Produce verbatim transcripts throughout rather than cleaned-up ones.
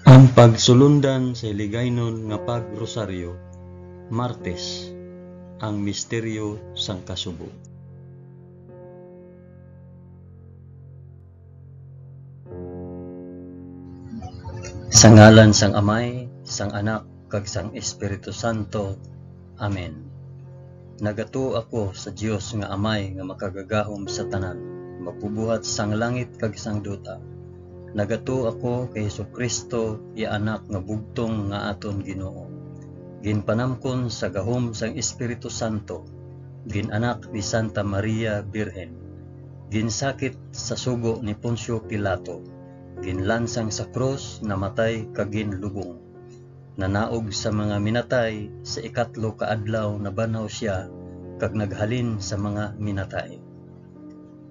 Ang pagsulundan sa Hiligaynon nga pag-rosaryo, Martes, ang misteryo sang kasubo. Sa ngalan sang Amay, sang Anak, kag sang Espiritu Santo. Amen. Nagatuo ako sa Dios nga Amay nga makagagahom sa tanan, magbubuhat sang langit kag sang duta. Nagatuo ako kay Jesu-Cristo, iya Anak nga bugtong nga aton Ginoo. Ginpanamkon sa gahom sang Espiritu Santo, gin-anak ni Santa Maria Birhen, ginsakit sa sugo ni Poncio Pilato, ginlansang sa krus, namatay kag ginlubong. Nanaog sa mga minatay, sa ikatlo ka adlaw nabanhaw sia, kag naghalin sa mga minatay.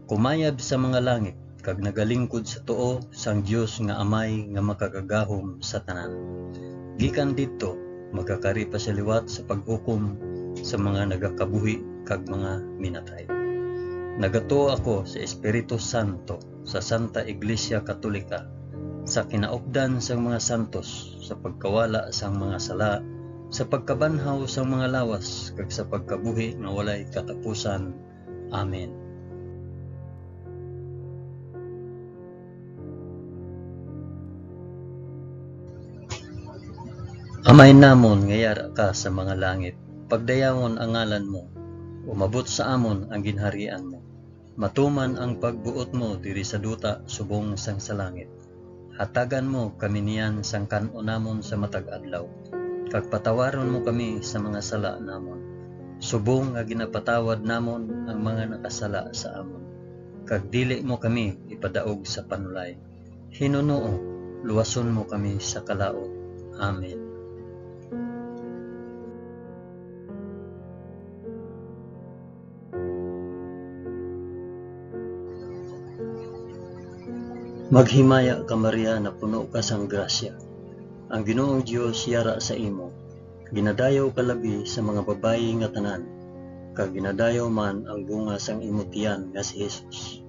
Kumayab sa mga langit, kag nagalingkod sa tuo sang Dios nga Amay nga makagagahom sa tanan. Gikan didto, magakari pa sia liwat sa paghukom sa mga nagakabuhi kag mga minatay. Nagatuo ako sa Espiritu Santo, sa Santa Iglesia Katolika, sa kinaupdan sang mga santos, sa pagkawala sang mga sala, sa pagkabanhaw sang mga lawas, kag sa pagkabuhi nga walay katapusan. Amen. Amay namon nga yara ka sa mga langit, pagdayawon ang ngalan mo, umabot sa amon ang ginharian mo. Matuman ang pagbuot mo diri sa duta subong sang sa langit. Hatagan mo kami niyan sang kan-o namon sa matag adlaw, kag patawaron mo kami sa mga sala namon, subong nga ginapatawad namon ang mga nakasala sa amon. Kag dili mo kami ipadaog sa panulay. Hinunoo, luwason mo kami sa kalaut. Amen. Maghimaya ka, Maria, napuno ka sang grasya. Ang Ginoong Dios yara sa imo. Ginadayaw ka labi sa mga babayi nga tanan, kag ginadayaw man ang bunga sang imo tiyan nga si Jesus.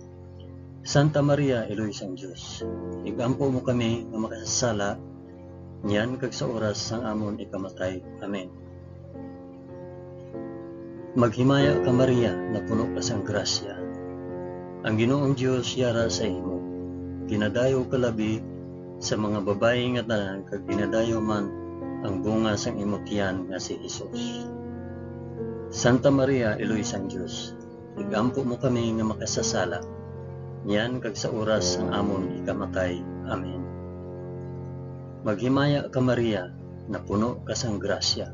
Santa Maria, Iloy sang Dios, igampo mo kami nga makasasala, niyan kag sa oras sang amon ikamatay. Amen. Maghimaya ka, Maria, napuno ka sang grasya. Ang Ginoong Dios yara sa imo. Ginadayaw ka labi sa mga babayi nga tanan, kag ginadayaw man ang bunga sang imo tiyan nga si Jesus. Santa Maria, Iloy sang Dios, igampo mo kami nga makasasala, niyan kag sa oras sang amon ikamatay. Amen. Maghimaya ka, Maria, napuno ka sang grasya.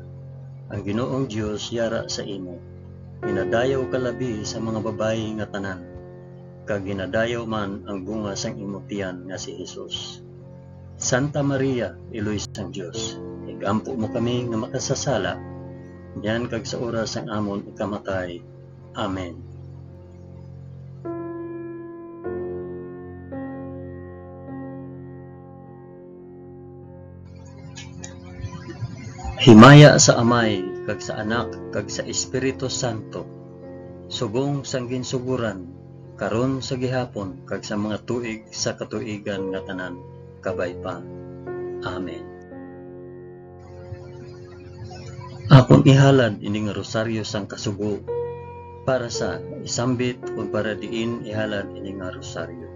Ang Ginoong Dios yara sa imo. Ginadayaw ka labi sa mga babayi nga tanan, kag ginadayaw man ang bunga sang imo tiyan nga si Jesus. Santa Maria, Iloy sang Dios, igampo mo kami nga makasasala, niyan kag sa oras sang amon ikamatay. Amen. Himaya sa Amay, kag sa Anak, kag sa Espiritu Santo, subong sang ginsugoran, karon, sa gihapon, kag sa mga tuig sa katuigan nga tanan. Kabay pa. Amen. Akon ihalad ini nga rosaryo sang kasubo para sa isambit kon para diin ihalad ini nga rosaryo.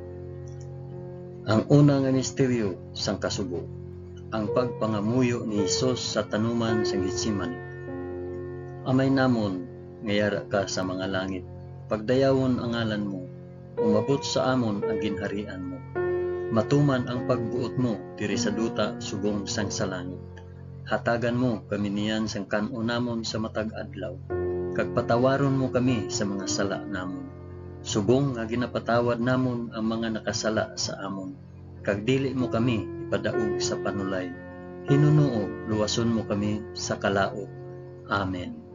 Ang una nga misteryo sang kasubo, ang pagpangamuyo ni Jesus sa tanuman sang Getsemani. Amay namon nga yara ka sa mga langit, pagdayawon ang ngalan mo, umabot sa amon ang ginharian mo. Matuman ang pagbuot mo diri sa duta subong sang sa langit. Hatagan mo kami niyan sang kan-on namon sa matag adlaw, kag patawaron mo kami sa mga sala namon, subong nga ginapatawad namon ang mga nakasala sa amon, kag dili mo kami ipadaog sa panulay. Hinunoo, luwason mo kami sa kalaut. Amen.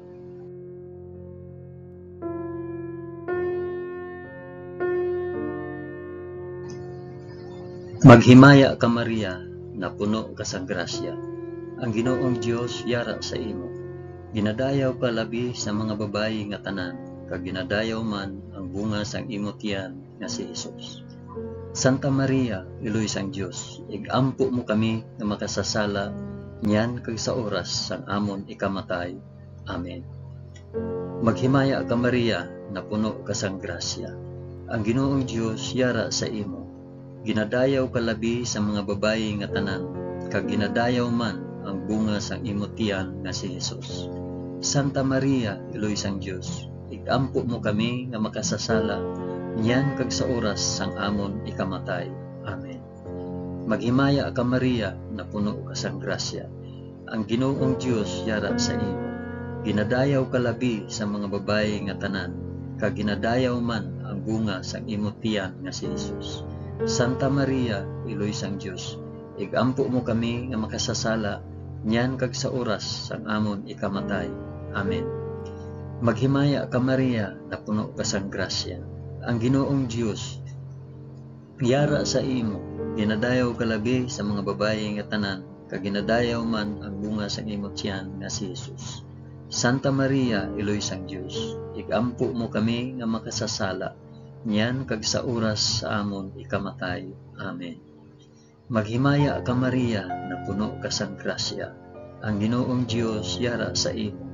Maghimaya ka, Maria, napuno ka sang grasya. Ang Ginoong Dios yara sa imo. Ginadayaw ka labi sa mga babayi nga tanan, kag ginadayaw man ang bunga sang imo tiyan nga si Jesus. Santa Maria, Iloy sang Dios, ig-ampo mo kami nga makasasala niyan kag sa oras sang amon ikamatay. Amen. Maghimaya ka, Maria, napuno ka sang grasya. Ang Ginoong Dios yara sa imo. Ginadayaw ka labi sa mga babayi nga tanan, kag ginadayaw man ang bunga sang imo tiyan nga si Jesus. Santa Maria, Iloy sang Dios, ig-ampo mo kami nga makasasala niyan kag sa oras sang amon ikamatay. Amen. Maghimaya ka, Maria, napuno ka sang grasya. Ang Ginoong Dios yara sa imo. Ginadayaw ka labi sa mga babayi nga tanan, kag ginadayaw man ang bunga sang imo tiyan nga si Jesus. Santa Maria, Iloy sang Dios, ig-ampo mo kami nga makasasala niyan kag sa oras sang amon ikamatay. Amen. Maghimaya ka, Maria, napuno ka sang grasya. Ang Ginoong Dios yara sa imo. Ginadayaw ka labi sa mga babayi nga tanan, kag ginadayaw man ang bunga sang imo tiyan nga si Jesus. Santa Maria, Iloy sang Dios, ig-ampo mo kami nga makasasala niyan kag sa oras sa amon ikamatay. Amen. Maghimaya ka, Maria, napuno ka sang grasya. Ang Ginoong Dios yara sa imo.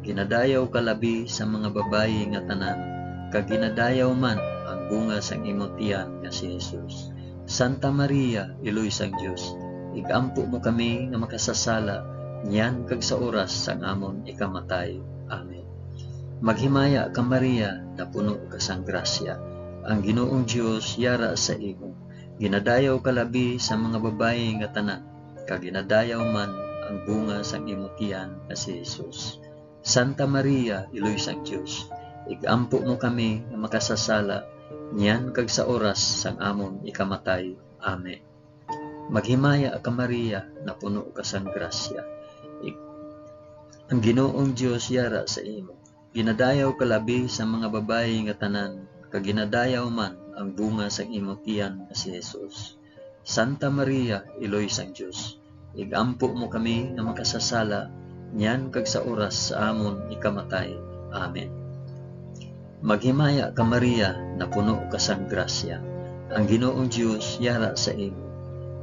Ginadayaw ka labi sa mga babayi nga tanan, kag ginadayaw man ang bunga sang imo tiyan nga si Jesus. Santa Maria, Iloy sang Dios, ig-ampo mo kami nga makasasala niyan kag sa oras sang amon ikamatay. Amen. Maghimaya ka, Maria, napuno ka sang grasya. Ang Ginoong Dios yara sa imo. Ginadayaw ka labi sa mga babayi nga tanan, kag ginadayaw man ang bunga sang imo tiyan nga si Jesus. Santa Maria, Iloy sang Dios, ig-ampo mo kami nga makasasala niyan kag sa oras sang amon ikamatay. Amen. Maghimaya ka, Maria, napuno ka sang grasya. Ig-, ang Ginoong Dios yara sa imo. Ginadayaw ka labi sa mga babayi nga tanan, kag ginadayaw man ang bunga sang imo tiyan nga si Jesus. Santa Maria, Iloy sang Dios, ig-ampo mo kami nga makasasala niyan kag sa oras sa amon ikamatay. Amen. Maghimaya ka, Maria, napuno ka sang grasya. Ang Ginoong Dios yara sa imo.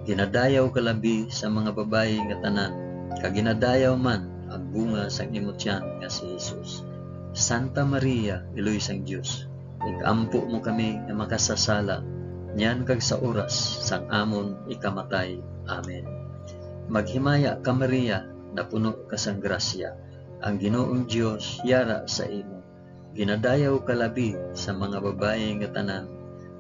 Ginadayaw ka labi sa mga babayi nga tanan, kag ginadayaw man ang bunga sang imo tiyan nga si Jesus. Santa Maria, Iloy sang Dios, ig-ampo mo kami nga makasasala niyan kag sa oras sang amon ikamatay. Amen. Maghimaya ka, Maria, napuno ka sang grasya. Ang Ginoong Dios yara sa imo. Ginadayaw ka labi sa mga babayi nga tanan,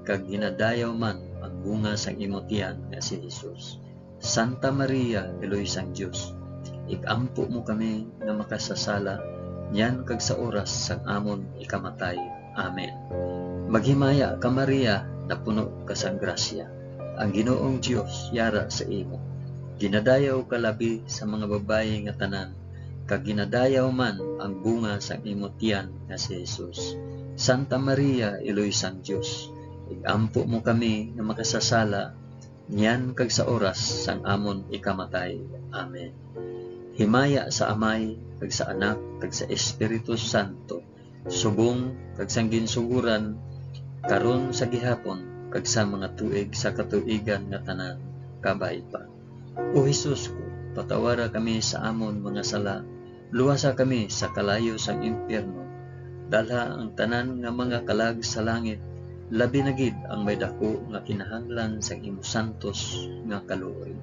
kag ginadayaw man ang bunga sang imo tiyan nga si Jesus. Santa Maria, Iloy sang Dios, ig-ampo mo kami nga makasasala niyan kag sa oras sang amon ikamatay. Amen. Maghimaya ka, Maria, napuno ka sang grasya. Ang Ginoong Dios yara sa imo. Ginadayaw ka labi sa mga babayi nga tanan, kag ginadayaw man ang bunga sang imo tiyan nga si Jesus. Santa Maria, Iloy sang Dios, ig-ampo mo kami nga makasasala niyan kag sa oras sang amon ikamatay. Amen. Himaya sa Amay, kag sa Anak, kag sa Espiritu Santo, subong kag sang ginsugoran, karon, sa gihapon, kag sa mga tuig sa katuigan nga tanan. Kabay pa. O Jesus ko, patawara kami sa amon mga sala, luwasa kami sa kalayo sang impyerno, dalha ang tanan nga mga kalag sa langit, labi na gid ang may daku nga kinahanglan sang imo santos nga kaluoy.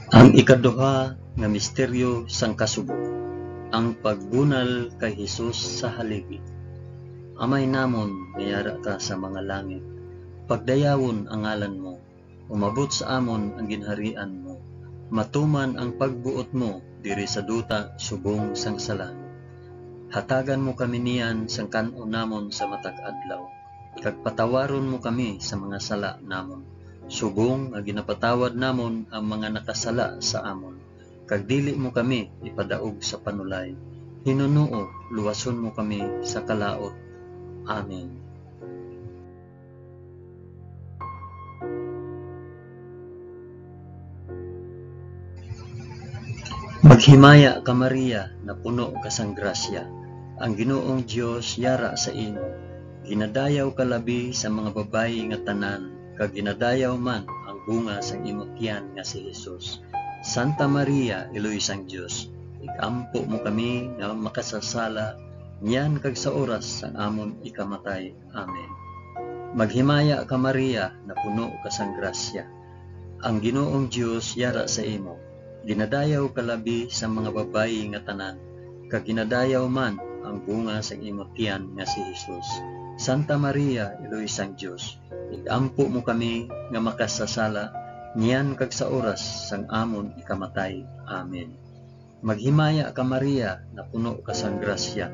Ang ikaduha nga misteryo sang kasubo, ang pagbunal kay Jesus sa haligi. Amay namon nga yara ka sa mga langit, pagdayawon ang ngalan mo, umabot sa amon ang ginharian mo, matuman ang pagbuot mo diri sa duta subong sang sa langit. Hatagan mo kami niyan sang kan-on namon sa matag adlaw, kag patawaron mo kami sa mga sala namon, subong nga ginapatawad namon ang mga nakasala sa amon, kag dili mo kami ipadaog sa panulay. Hinunoo, luwason mo kami sa kalaut. Amen. Himaya ka, Maria, napuno ka sang grasya, ang Ginoong Dios yara sa imo. Ginadayaw ka labi sa mga babayi nga tanan, kag ginadayaw man ang bunga sang imo tiyan nga si Jesus. Santa Maria, Iloy sang Dios, igampo mo kami nga makasasala, niyan kag sa oras sang amon ikamatay. Amen. Maghimaya ka, Maria, napuno ka sang grasya, ang Ginoong Dios yara sa imo. Ginadayaw ka labi sa mga babayi nga tanan, kag ginadayaw man ang bunga sang imo tiyan nga si Jesus. Santa Maria, Iloy sang Dios, igampo mo kami nga makasasala, niyan kag sa oras sang amon ikamatay. Amen. Maghimaya ka, Maria, napuno ka sang grasya,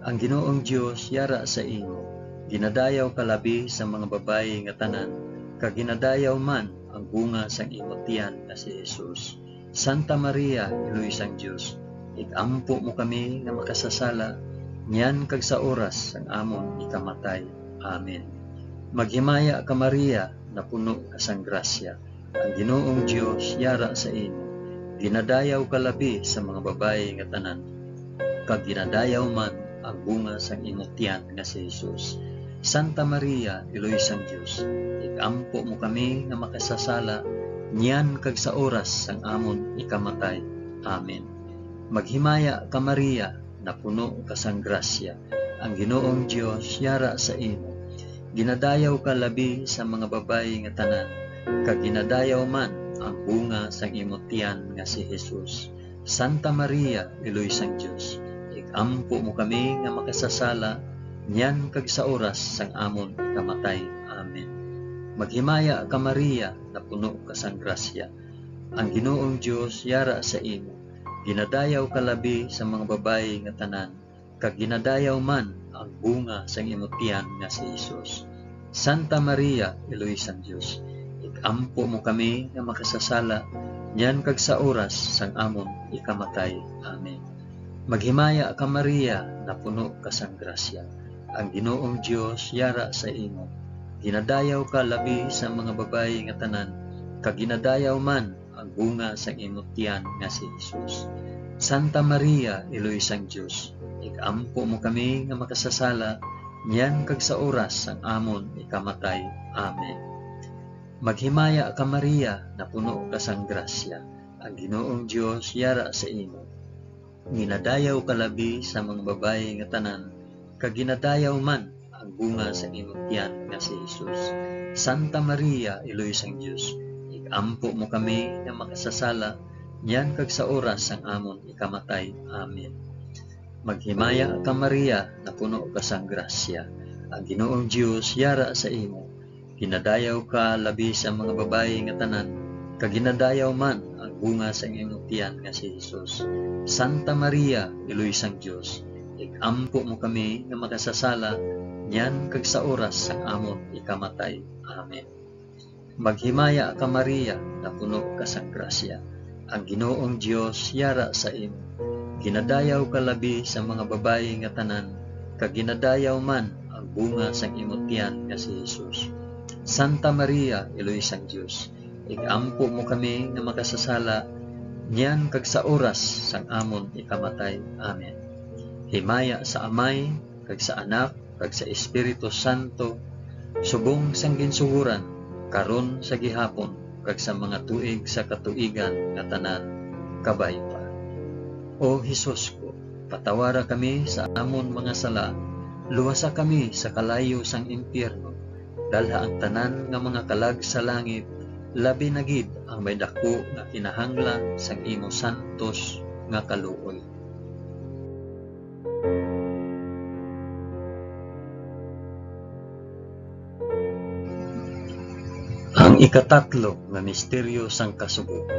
ang Ginoong Dios yara sa imo. Ginadayaw ka labi sa mga babayi nga tanan, kag ginadayaw man ang bunga sang imo tiyan nga si Jesus. Santa Maria, Iloy sang Dios, igampo mo kami nga makasasala, niyan kag sa oras sang amon ikamatay. Amen. Maghimaya ka, Maria, napuno ka sang grasya, ang Ginoong Dios yara sa imo. Ginadayaw ka labi sa mga babayi nga tanan, kag ginadayaw man ang bunga sang imo tiyan nga si Jesus. Santa Maria, Iloy sang Dios, igampo mo kami nga makasasala, niyan kag sa oras sang amon ikamatay. Amen. Maghimaya ka, Maria, napuno ka sang grasya, ang Ginoong Dios yara sa imo. Ginadayaw ka labi sa mga babayi nga tanan, kag ginadayaw man ang bunga sang imo tiyan nga si Jesus. Santa Maria, Iloy sang Dios, igampo mo kami nga makasasala, niyan kag sa oras sang amon ikamatay. Amen. Maghimaya ka, Maria, napuno ka sang grasya, ang Ginoong Dios yara sa imo. Ginadayaw ka labi sa mga babayi nga tanan, kag ginadayaw man ang bunga sang imo tiyan nga si Jesus. Santa Maria, Iloy sang Dios, igampo mo kami nga makasasala, niyan kag sa oras sang amon ikamatay. Amen. Maghimaya ka, Maria, napuno ka sang grasya, ang Ginoong Dios yara sa imo. Ginadayaw ka labi sa mga babayi nga tanan, kag ginadayaw man ang bunga sang imo tiyan nga si Jesus. Santa Maria, Iloy sang Dios, igampo mo kami nga makasasala, niyan kag sa oras sang amon ikamatay. Amen. Maghimaya ka, Maria, napuno ka sang grasya, ang Ginoong Dios yara sa imo. Ginadayaw ka labi sa mga babayi nga tanan, kag ginadayaw man ang bunga sa imo tiyan nga si Jesus. Santa Maria, Iloy sang Dios, igampo mo kami nga makasasala, niyan kag sa oras sang amon ikamatay. Amen. Maghimaya ka, Maria, napuno ka sang grasya, ang Ginoong Dios yara sa imo. Ginadayaw ka labi sa mga babayi nga tanan, kag ginadayaw man ang bunga sang imong tiyan nga si Jesus. Santa Maria, Iloy sang Dios, igampo mo kami nga makasasala, niyan kag sa oras sang amon ikamatay. Amen. Maghimaya ka, Maria, napuno ka sang grasya, ang Ginoong Dios yara sa imo. Ginadayaw ka labi sa mga babayi nga tanan, kag ginadayaw man ang bunga sang imo tiyan nga si Jesus. Santa Maria, Iloy sang Dios, igampo mo kami nga makasasala, niyan kag sa oras sang amon ikamatay. Amen. Himaya sa Amay, kag sa Anak, kag sa Espiritu Santo, subong sang ginsugoran, karon, sa gihapon, kag sa mga tuig sa katuigan nga tanan. Kabay pa. O Jesus ko, patawara kami sa amon mga sala, luwasa kami sa kalayo sang impyerno, dalha ang tanan nga mga kalag sa langit, labi na gid ang may daku nga kinahanglan sang imo santos nga kaluoy. Ang ikatatlo nga misteryo sang kasubo,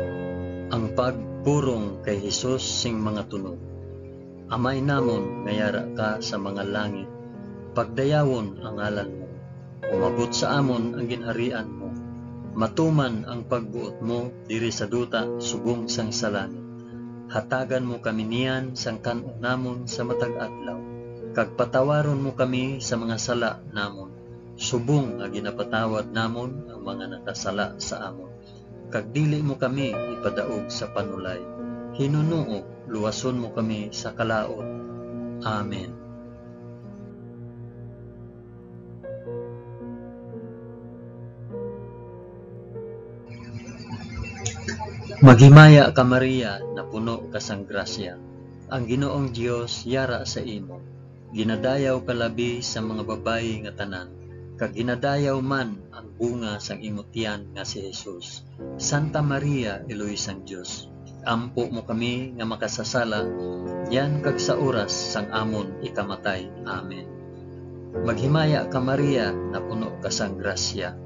ang pagpurong kay Jesus sing mga tunog. Amay namon nga yara ka sa mga langit, pagdayawon ang ngalan mo. Umabot sa amon ang ginharian mo. Matuman ang pagbuot mo diri sa duta subong sang sa langit. Hatagan mo kami niyan sang kan-on namon sa matag adlaw, kag patawaron mo kami sa mga sala namon, subong nga ginapatawad namon ang mga nakasala sa amon. Kag dili mo kami ipadaog sa panulay, Ginoo, luwason mo kami sa kalaut. Amen. Maghimaya ka, Maria, napuno ka sang grasya. Ang Ginoong Dios yara sa imo. Ginadayaw ka labi sa mga babayi nga tanan, kag ginadayaw man ang bunga sang imo tiyan nga si Jesus. Santa Maria, Iloy sang Dios, ampo mo kami nga makasasala, niyan kag sa oras sang amon ikamatay. Amen. Maghimaya ka, Maria, napuno ka sang grasya.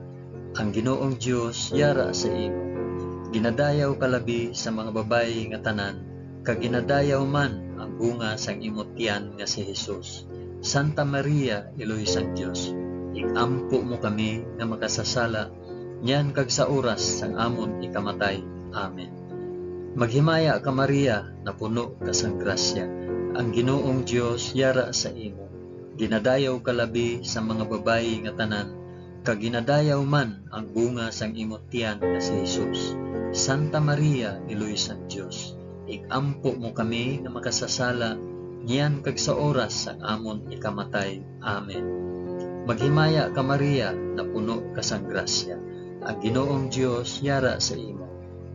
Ang Ginoong Dios yara sa imo. Ginadayaw ka labi sa mga babayi nga tanan, kag ginadayaw man ang bunga sang imo tiyan nga si Jesus. Santa Maria, Iloy sang Dios, ig-ampo mo kami nga makasasala, niyan kag sa oras sang amon ikamatay. Amen. Maghimaya ka, Maria, napuno ka sang grasya. Ang Ginoong Dios yara sa imo. Ginadayaw ka labi sa mga babayi nga tanan, kag ginadayaw man ang bunga sang imo tiyan nga si Jesus. Santa Maria, Iloy sang Dios, ig-ampo mo kami nga makasasala, niyan kag sa oras sang amon ikamatay. Amen. Maghimaya ka, Maria, napuno ka sang grasya. Ang Ginoong Dios yara sa imo.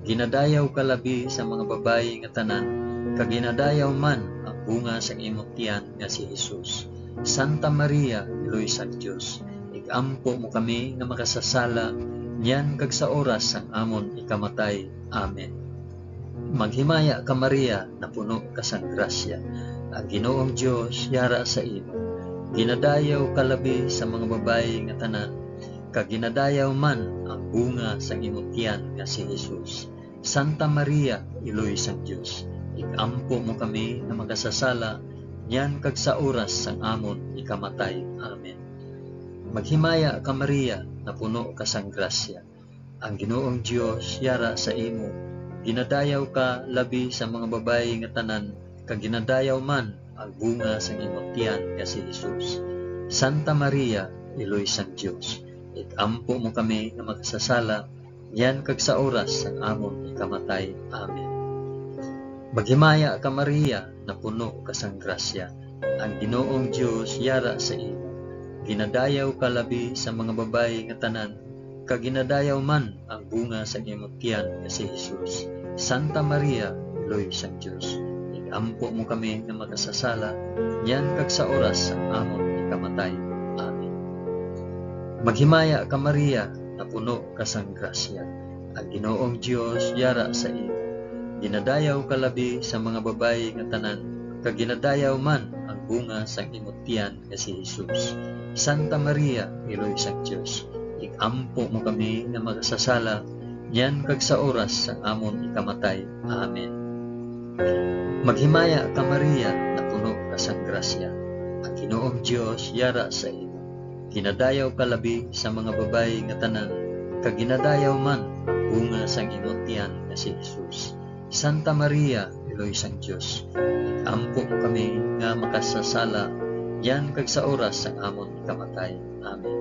Ginadayaw ka labi sa mga babayi nga tanan, kag ginadayaw man ang bunga sang imo tiyan nga si Jesus. Santa Maria, Iloy sang Dios, ig-ampo mo kami nga makasasala, niyan kag sa oras sang amon ikamatay. Amen. Maghimaya ka, Maria, napuno ka sang grasya. Ang Ginoong Dios yara sa imo. Ginadayaw ka labi sa mga babayi nga tanan, kag ginadayaw man ang bunga sang imo tiyan nga si Jesus. Santa Maria, Iloy sang Dios, ig-ampo mo kami nga makasasala, niyan kag sa oras sang amon ikamatay. Amen. Maghimaya ka, Maria, napuno ka sang grasya. Ang Ginoong Dios yara sa imo. Ginadayaw ka labi sa mga babayi nga tanan, kag ginadayaw man ang bunga sang imo tiyan nga si Jesus. Santa Maria, Iloy sang Dios, ig-ampo mo kami nga makasasala, niyan kag sa oras sang amon ikamatay. Amen. Maghimaya ka, Maria, napuno ka sang grasya. Ang Ginoong Dios yara sa imo. Ginadayaw ka labi sa mga babayi nga tanan, kag ginadayaw man ang bunga sang imo tiyan nga si Jesus. Santa Maria, Iloy sang Dios, ig-ampo mo kami nga makasasala, niyan kag sa oras sang amon ikamatay. Amen. Maghimaya ka, Maria, napuno ka sang grasya. Ang Ginoong Dios yara sa imo. Ginadayaw ka labi sa mga babayi nga tanan, kag ginadayaw man ang bunga sang imo tiyan nga si Jesus. Santa Maria, Iloy sang Dios, ig-ampo mo kami nga makasasala, niyan kag sa oras sang amon ikamatay. Amen. Maghimaya ka, Maria, napuno ka sang grasya. Ang Ginoong Dios yara sa imo. Ginadayaw ka labi sa mga babayi nga tanan, kag ginadayaw man ang bunga sang imo tiyan nga si Jesus. Santa Maria, Iloy sang Dios, ig-ampo mo kami nga makasasala, niyan kag sa oras sang amon kamatay. Amen.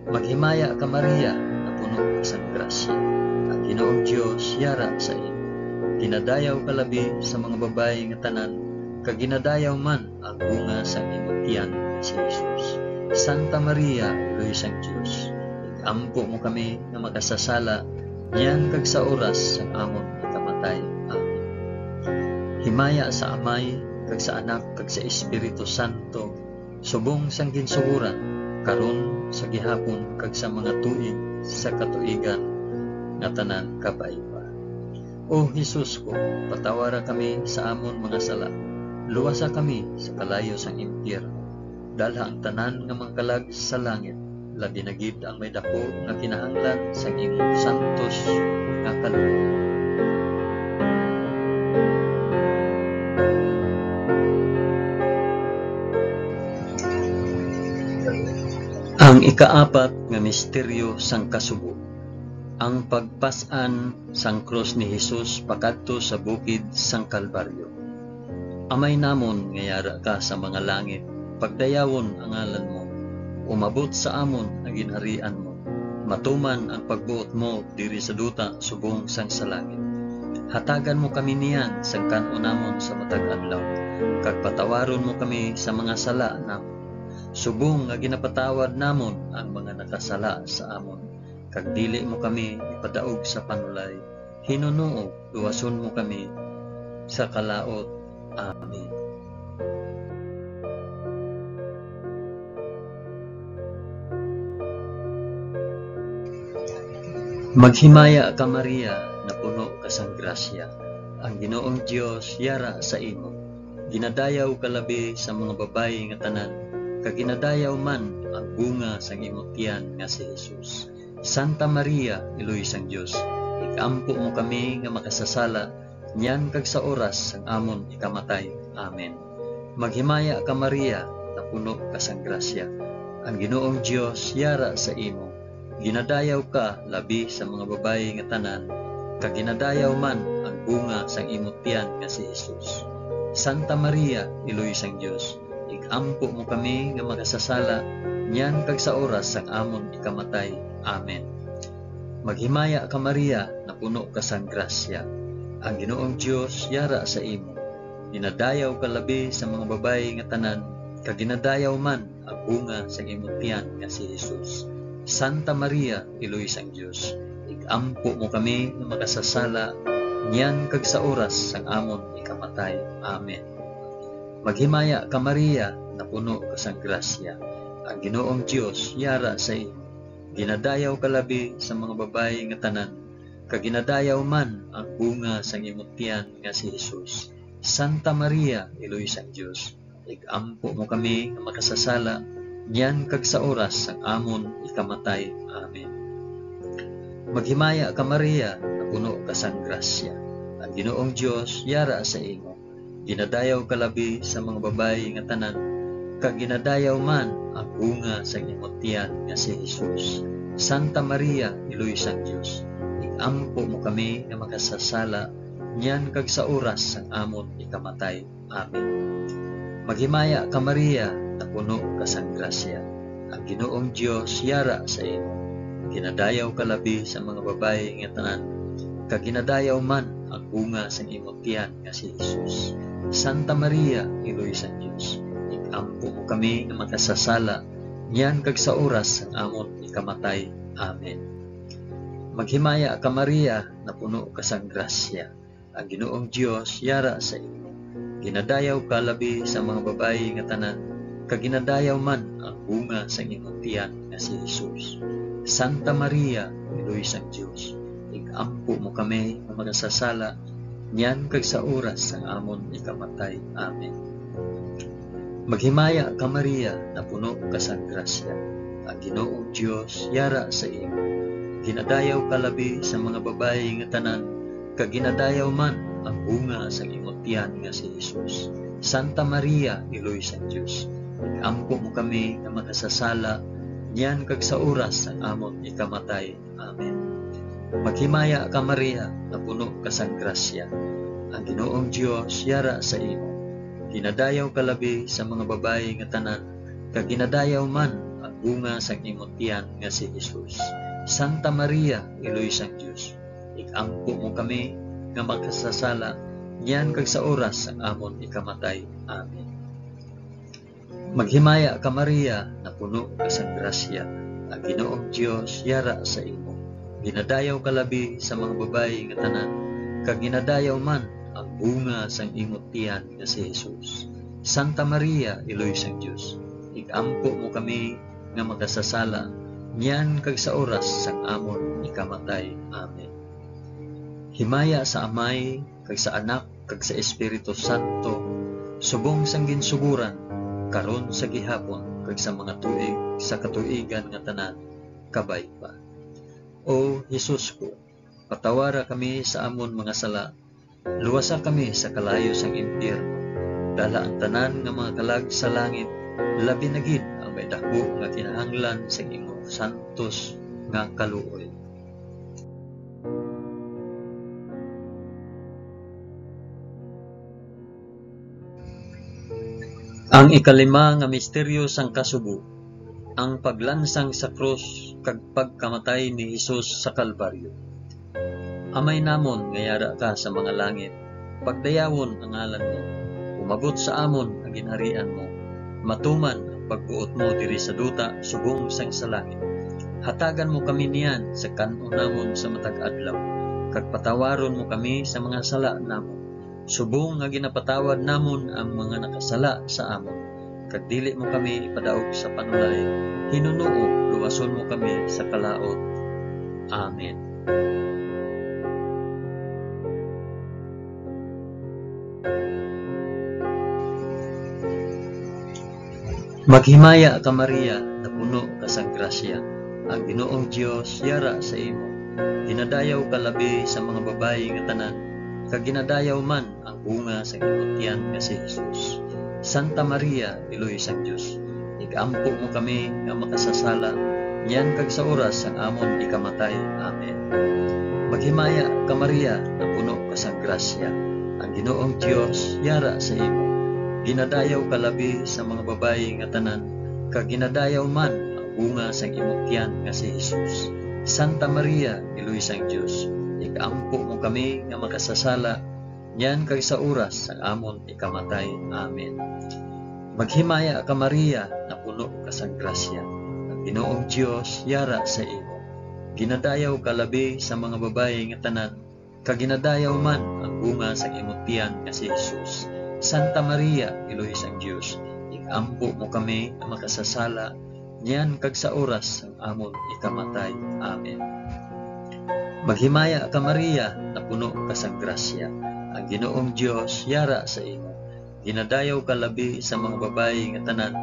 Maghimaya ka, Maria, napuno ka sang grasya. Ang Ginoong Dios yara sa imo. Ginadayaw ka labi sa mga babayi nga tanan, kag ginadayaw man ang bunga sang imo tiyan, si Jesus. Santa Maria, Iloy sang Dios, ig-ampo mo kami nga makasasala, niyan kag sa oras sang amon pagkamatay. Amen. Himaya sa Amay, kag sa Anak, kag sa Espiritu Santo, subong sang ginsugoran, karon, sa gihapon, kag sa mga tuig sa katuigan nga tanan. Kabay pa. O Jesus ko, patawara kami sa amon mga sala, luwasa kami sa kalayo sang impyerno, dalha ang tanan nga mga kalag sa langit, labi na gid ang may daku nga kinahanglan sang imong santos nga kalooban. Ang ikaapat nga misteryo sang kasubo, ang pagpas-an sang krus ni Jesus pakadto sa bukid sang Kalbaryo. Amay namon nga yara ka sa mga langit, pagdayawon ang ngalan mo. Umabot sa amon ang ginharian mo. Matuman ang pagbuot mo diri sa duta subong sang sa langit. Hatagan mo kami niyan sang kan-on namon sa matag adlaw, kag patawaron mo kami sa mga sala namon, subong nga ginapatawad namon ang mga nakasala sa amon, kag dili mo kami ipadaog sa panulay. Hinunoa, luwason mo kami sa kalaut. Amen. Maghimaya ka, Maria, nga puno ka sang grasya. Ang Ginoong Dios yara sa imo. Ginadayaw ka labi sa mga babayi nga tanan, kag ginadayaw man ang bunga sang imo tiyan nga si Jesus. Santa Maria, Iloy sang Dios, ig-ampo mo kami nga makasasala, niyan kag sa oras sang amon ikamatay. Amen. Maghimaya ka, Maria, nga puno ka sang grasya. Ang Ginoong Dios yara sa imo. Ginadayaw ka labi sa mga babayi nga tanan, kag ginadayaw man ang bunga sang imo tiyan nga si Jesus. Santa Maria, Iloy sang Dios, ig-ampo mo kami nga makasasala, niyan kag sa oras sang amon ikamatay. Amen. Maghimaya ka, Maria, nga puno ka sang grasya. Ang Ginoong Dios yara sa imo. Ginadayaw ka labi sa mga babayi nga tanan, kag ginadayaw man ang bunga sang imo tiyan nga si Jesus. Santa Maria, Iloy sang Dios, ig-ampo mo kami nga makasasala, niyan kag sa oras sang amon ikamatay. Amen. Maghimaya ka, Maria, nga puno ka sang grasya. Ang Ginoong Dios yara sa imo. Ginadayaw ka labi sa mga babayi nga tanan, kag ginadayaw man ang bunga sang imo tiyan nga si Jesus. Santa Maria, Iloy sang Dios, ig-ampo mo kami nga makasasala, niyan kag sa oras sang amon ikamatay. Amen. Maghimaya ka, Maria, nga puno ka sang grasya. Ang Ginoong Dios yara sa imo. Ginadayaw ka labi sa mga babayi nga tanan, kag ginadayaw man ang bunga sang imo tiyan nga si Jesus. Santa Maria, Iloy sang Dios, ig-ampo mo kami nga makasasala, niyan kag sa oras sang amon ikamatay. Amen. Maghimaya ka, Maria, nga puno ka sang grasya. Ang Ginoong Dios yara sa imo. Ginadayaw ka labi sa mga babayi nga tanan, kag ginadayaw man ang bunga sang imo tiyan nga si Jesus. Santa Maria, Iloy sang Dios, ig-ampo mo kami nga makasasala, niyan kag sa oras sang amon ikamatay. Amen. Maghimaya ka, Maria, nga puno ka sang grasya. Ang Ginoong Dios yara sa imo. Ginadayaw ka labi sa mga babayi nga tanan, kag ginadayaw man ang bunga sang imo tiyan nga si Jesus. Santa Maria, Iloy sang Dios, ig-ampo mo kami nga makasasala, niyan kag sa oras sang amon ikamatay. Amen. Maghimaya ka, Maria, nga puno ka sang grasya. Ang Ginoong Dios yara sa imo. Ginadayaw ka labi sa mga babayi nga tanan, kag ginadayaw man ang bunga sang imo tiyan nga si Jesus. Santa Maria, Iloy sang Dios, ig-ampo mo kami nga makasasala, niyan kag sa oras sang amon ikamatay. Amen. Maghimaya ka, Maria, nga puno ka sang grasya. Ang Ginoong Dios yara sa imo. Ginadayaw ka labi sa mga babayi nga tanan, kag ginadayaw man ang bunga sang imo tiyan nga si Jesus. Santa Maria, Iloy sang Dios, ig-ampo mo kami nga makasasala, niyan kag sa oras sang amon ikamatay. Amen. Maghimaya ka, Maria, nga puno ka sang grasya, ang Ginoong Dios yara sa imo. Ginadayaw ka labi sa mga babayi nga tanan, kag ginadayaw man ang bunga sang imo tiyan nga si Jesus. Santa Maria, Iloy sang Dios, ig-ampo mo kami nga makasasala, niyan kag sa oras sang amon ikamatay. Amen. Himaya sa Amay, kag sa Anak, kag sa Espiritu Santo, subong sang ginsugoran, karon, sa gihapon, kag sa mga tuig sa katuigan nga tanan. Kabay pa. O Jesus ko, patawara kami sa amon mga sala, luwasa kami sa kalayo sang impyerno, dala ang tanan nga mga kalag sa langit, labi na gid ang may daku nga kinahanglan sang imong santos nga kaluoy. Ang ikalima nga misteryo sang kasubo, ang paglansang sa krus kag pagkamatay ni Jesus sa Kalbaryo. Amay namon nga yara ka sa mga langit, pagdayawon ang ngalan mo. Umabot sa amon ang ginharian mo. Matuman ang pagbuot mo diri sa duta subong sang sa langit. Hatagan mo kami niyan sa kan-on namon sa matag adlaw, kag patawaron mo kami sa mga sala namon, subong nga ginapatawad namon ang mga nakasala sa amon. Kag dili mo kami ipadaog sa panulay, hinunoo, luwason mo kami sa kalaut. Amen. Maghimaya ka, Maria, napuno ka sang grasya. Ang Ginoong Dios yara sa imo. Ginadayaw ka labi sa mga babayi nga tanan, kag ginadayaw man ang bunga sa imong tiyan nga si Jesus. Santa Maria, Iloy sang Dios, ig-ampo mo kami nga makasasala, niyan kag sa oras sang amon ikamatay. Amen. Maghimaya ka, Maria, napuno ka sang grasya. Ang Ginoong Dios yara sa imo. Ginadayaw ka labi sa mga babayi nga tanan, kag ginadayaw man ang bunga sang imong tiyan nga si Jesus. Santa Maria, Iloy sang Dios, ig-ampo mo kami nga makasasala, niyan kag sa oras sang amon ikamatay. Amen. Maghimaya ka, Maria, napuno ka sang grasya. Ang Ginoong Dios yara sa imo. Ginadayaw ka labi sa mga babayi nga tanan, kag ginadayaw man ang bunga sang imong tiyan nga si Jesus. Santa Maria, Iloy sang Dios, ig-ampo mo kami nga makasasala, niyan kag sa oras sang amon ikamatay. Amen. Maghimaya ka, Maria, napuno ka sang grasya. Ang Ginoong Dios yara sa imo. Ginadayaw ka labi sa mga babayi nga tanan,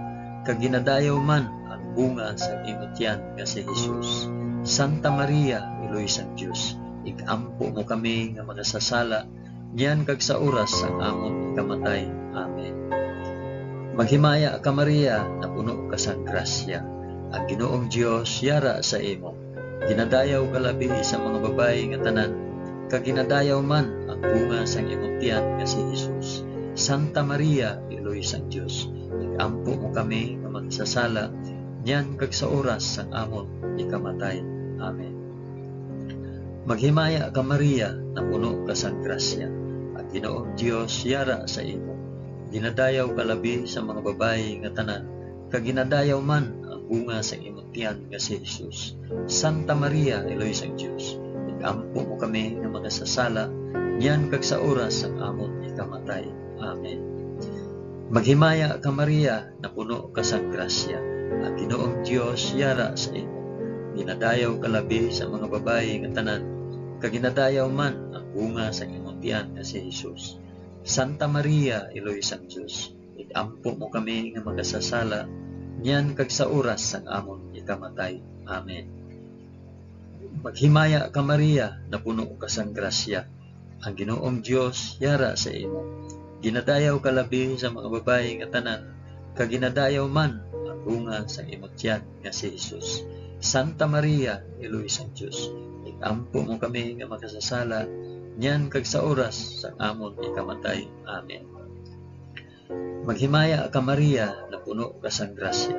kag ginadayaw man ang bunga sang imo tiyan nga si Jesus. Santa Maria, Iloy sang Dios, ig-ampo mo kami nga makasasala, niyan kag sa oras sang amon ikamatay. Amen. Maghimaya ka, Maria, napuno ka sang grasya. Ang Ginoong Dios yara sa imo. Ginadayaw ka labi sa mga babayi nga tanan, kag ginadayaw man ang bunga sang imong tiyan nga si Jesus. Santa Maria, Iloy sang Dios, ig-ampo mo kami nga makasasala, niyan kag sa oras sang amon ikamatay. Amen. Maghimaya ka, Maria, napuno ka sang grasya. Ang Ginoong Dios yara sa imo. Ginadayaw ka labi sa mga babayi nga tanan, kag ginadayaw man ang bunga sang imong tiyan nga si Jesus. Santa Maria, Iloy sang Dios, ig-ampo mo kami nga makasasala, niyan kag sa oras sang amon ikamatay. Amen. Maghimaya ka, Maria, napuno ka sang grasya. Ang Ginoong Dios yara sa imo. Ginadayaw ka labi sa mga babayi nga tanan, kag ginadayaw man ang bunga sang imong tiyan nga si Jesus. Santa Maria, Iloy sang Dios, ig-ampo mo kami nga makasasala, niyan kag sa oras sang amon ikamatay. Amen. Maghimaya ka, Maria, napuno ka sang grasya. Ang Ginoong Dios yara sa imo. Ginadayaw ka labi sa mga babayi nga tanan, kag ginadayaw man ang bunga sang imong tiyan nga si Jesus. Santa Maria, Iloy sang Dios, ig-ampo mo kami nga makasasala, niyan kag sa oras sang amon ikamatay. Amen. Maghimaya ka, Maria, napuno ka sang grasya.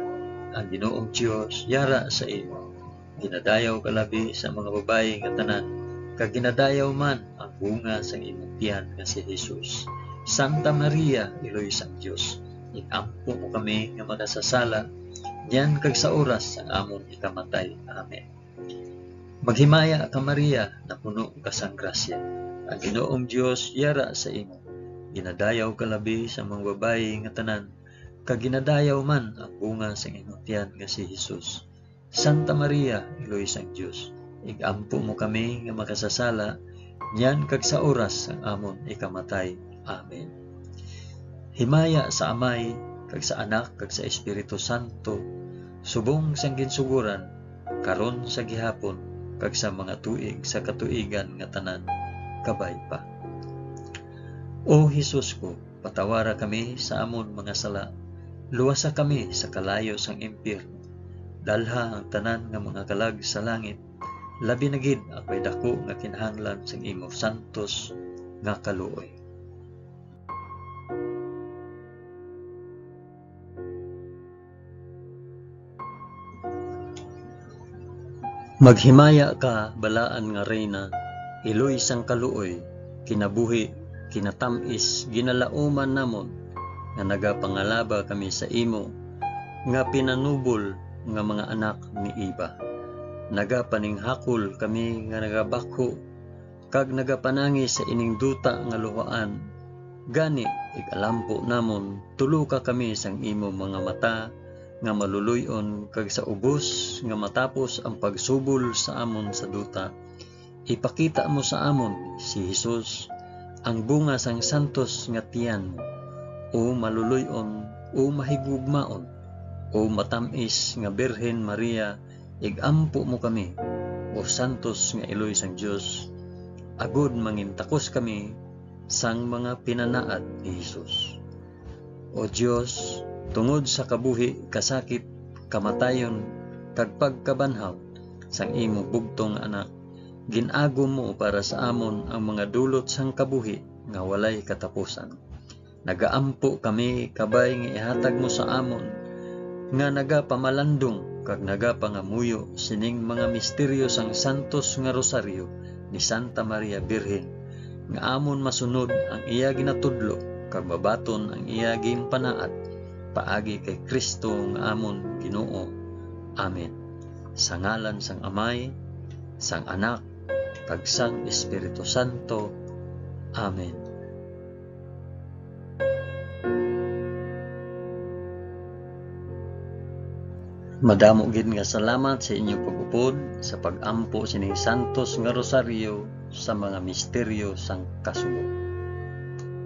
Ang Ginoong Dios yara sa imo. Ginadayaw ka labi sa mga babayi nga tanan, kag ginadayaw man ang bunga sang imong tiyan nga si Jesus. Santa Maria, Iloy sang Dios, ig-ampo mo kami nga makasasala, niyan kag sa oras sang amon ikamatay. Amen. Maghimaya ka, Maria, napuno ka sang grasya. Ang Ginoong Dios yara sa imo. Ginadayaw ka labi sa mga babayi nga tanan, kag ginadayaw man ang bunga sang imong tiyan nga si Jesus. Santa Maria, Iloy sang Dios, ig-ampo mo kami nga makasasala, niyan kag sa oras sang amon ikamatay. Amen. Himaya sa Amay, kag sa Anak, kag sa Espiritu Santo, subong sang ginsugoran, karon, sa gihapon, kag sa mga tuig sa katuigan nga tanan. Kabay pa. O Jesus ko, patawara kami sa amon mga sala, luwasa kami sa kalayo sang impyerno, dalha ang tanan nga mga kalag sa langit, labi na gid ang may daku nga kinahanglan sang imo santos nga kaluoy. Maghimaya ka, balaan nga Reyna, iloy sang kaluoy, kinabuhi, kinatamis, ginalauman namon, nga nagapangalaba kami sa imo, nga pinanubol nga mga anak ni Eva. Nagapaninghakol kami nga nagabakho, kag nagapanangis sa ining duta nga luhaan. Gani, igalampo namon, tuluka kami sang imo mga mata nga maluloy-on, kag sa ubos nga matapos ang pagsubol sa amon sa duta, ipakita mo sa amon si Jesus, ang bunga sang santos nga tiyan mo, o maluloy-on, o mahigugmaon, o matam-is nga Birhen Maria, igampo mo kami, o santos nga iloy sang Dios, agod mangintakos kami sang mga pinanaad ni Jesus. O Dios, tungod sa kabuhi, kasakit, kamatayon, kag pagkabanhaw sang imo bugtong nga Anak, gin-agom mo para sa amon ang mga dulot sang kabuhi nga walay katapusan. Nagaampo kami, kabay nga ihatag mo sa amon nga nagapamalandong kag nagapangamuyo sining mga misteryo sang santos nga rosaryo ni Santa Maria Birhen, nga amon masunod ang iya ginatudlo kag mabaton ang iya ginpanaad, paagi kay Cristo nga amon Ginoo. Amen. Sa ngalan sang Amay, sang Anak, kag sang Espiritu Santo. Amen. Madamo gid nga salamat sa inyo pag-upod sa pag-ampo sining santos nga rosaryo sa mga misteryo sang kasubo.